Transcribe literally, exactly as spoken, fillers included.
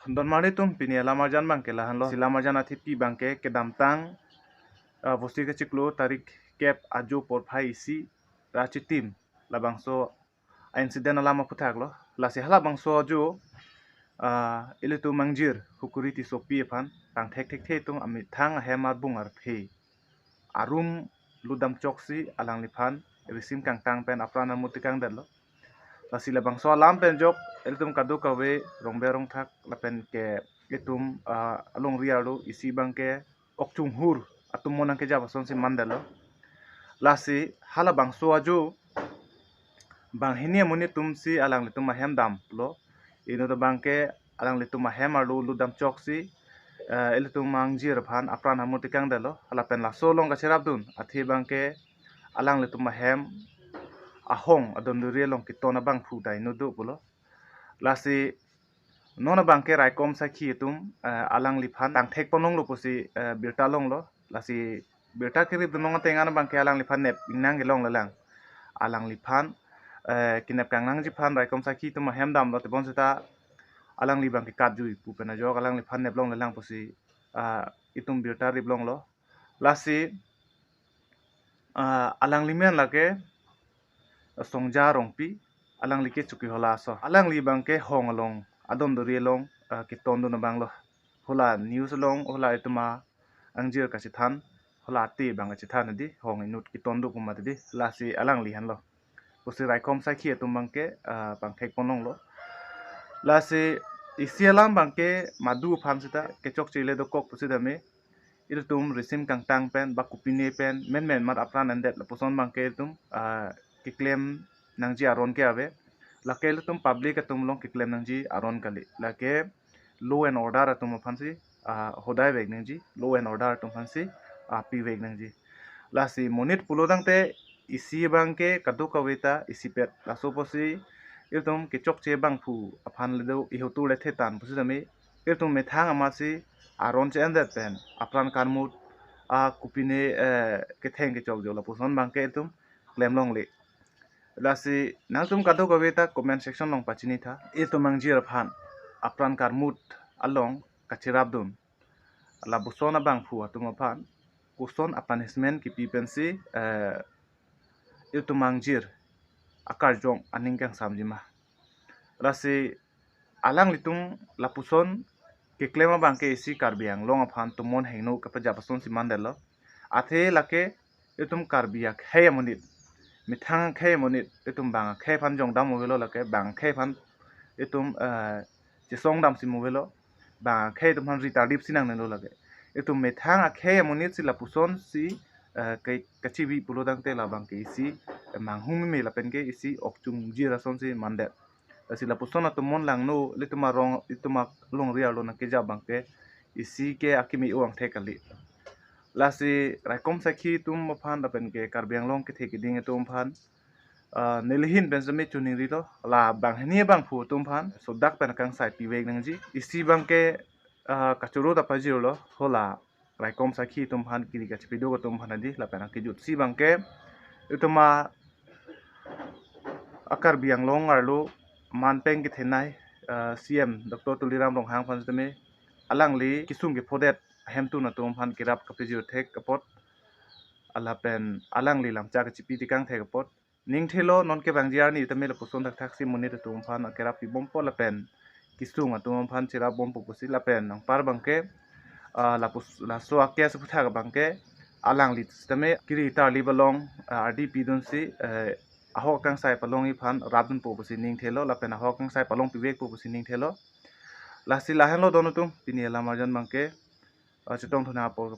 Don marli atum, pini alam arjan abangke lahenlo. Si alam arjan athepi abangke kedamtang, ah, Vosti kachiklo tarik kep ajo porphai isi ra chitim labangso a-incident alam aphuthak lo. Lasi halabangso ajo, ah, ilitum angjir Hukuri Tissopi aphan tangthek thekthe atum amethang ahem arbung arphe arum lutdam choksi alangliphan risim kangtang pen apran amut tekangdetlo. Lasi labangso alam pen ajok ilitum kadokave rongbe rongthak lapen ke itum, ah, alongri arlo isi abangke okchunghur atum mo nangkejap asonsi mandetlo. Lasi halabangso ajo banghini amonit atumsi alanglitum ahem damlo. Inut abangke alanglitum ahem arlo lutdam choksi, eh, ilitum angjir aphan apran amut tekangdetlo. Lapen laso along kachirapdun athe abangke alanglitum ahem ahong adonduri along keton abangphu ta inut do pulo. Lasi non abangke raikom sakhi atum, eh, alangliphan tangthek ponlonglo pusi, eh, birta longlo. Lasi birta keripdun long ateng an abangke alangliphan nep ingnang kelonglelang. Alangliphan, eh, kenep kangnangji aphan raikom sakhi atum ahem damlo, tebon seta alangli abangke katjui pu pen ajok alangliphan neplonglelang pusi, ah, itum birta riplonglo. Lasi, ah, alangli men lake Songja Rongpi, alangli ke Chokihola aso. Alangli abangke hong along adonduri along, ah, ketondun abanglo. Hula news along, hula itum angjir kachethan, hula ate abang kachethan di, hong inut keton do pu mati di, lasi alangli henlo pusi raikom sakhi atum abangke, ah, pangthek ponlonglo. Lasi isi alam abangke madu aphan seta kechokche le dokok pusi tame, ilitum risim kangtang pen ba kopine pen menmen amat apran endet lapuson abangke ilitum, ah, keklem nangji aron ke ave. Lake ilitum public atum along keklem nangji aron kali. Lake law and order atum aphansi, ah, hodai vek nangji, law and order atum aphansi, ah, pi vek nangji. Lasi monit pulo tangte isi abangke kadokave ta isipet. Laso pusi ilitum kechokche abangphu aphan le do ihotur le thetan pusi tame, ilitum methang amatsi aron che-endet pen apran karmut, ah, kopine, eh, ketheng kechokjo lapuson abangke ilitum klemlongle. Lasi nangtum kadokave ta comment section along pachini tha. Ilitum angjir aphan apran karmut along kachirapdun lapuson abangphu atum aphan koson a-punishment kipi pensi, eh, ilitum angjir akarjong aning kangsamji ma. Lasi alanglitum lapuson keklem abangke isi Karbi Anglong aphan tumon hingno kepajap asonsi mandetlo. Athe lake itum Karbi akhei amonit, methang akhei amonit, itum bang akhei aphan jongdam mo avelo lake, bang akhei aphan itum, eh, chesongdamsi mo avelo, bang akhei itum aphan ri tardipsi nangnelo lake. Itum methang akhei amonitsi lapusonsi, eh, ke, kachibi pulo tangte labangke isi, eh, manghumeme lapenke isi okchungjir asonsi mandet. Lasi lapuson atumon langno, ilitum arong, ilitum alongri arlo nangkejap abangke isi ke akimi uang thek kali. Lasi raikom sakhi atum aphan lapenke Karbi Anglong kethe keding atum aphan, ah, nelihin pen semi chuningrilo, la banghini abangphu atum aphan sodak pen kangsai pivek nangji. Isi abangke, ah, kachoro ta pajirlo, hula raikom sakhi atum aphan, kiri kachipiduk atum aphan adi, lapen akejutsi abangke itum a, a Karbi Anglong arlo manpeng kethenei, ah, C M Doctor Tuliram Ronghang aphan sitame alangli kesung kephodet ahemtun atum aphan kerap kapejir thek apot, lapen alangli lamcha kachipi tekang thek apot. Ningthelo non kevangji arni tame lapuson thakthaksi monit atum aphan akerap pibompo lapen kesung atum aphan cherapbompo pusi lapen anpar abangke, ah, lapus, laso a-case aphuthak abangke alangli sitame kiri tarlip along, ah, ardi pidunsi, eh, ahok kangsai palongji aphan rapdunpo pusi ningthelo lapen ahok kangsai palong pivekpo pusi ningthelo. Lasi lahenlo don atum, pini alam arjan abangke, ah, chetongthu nang apor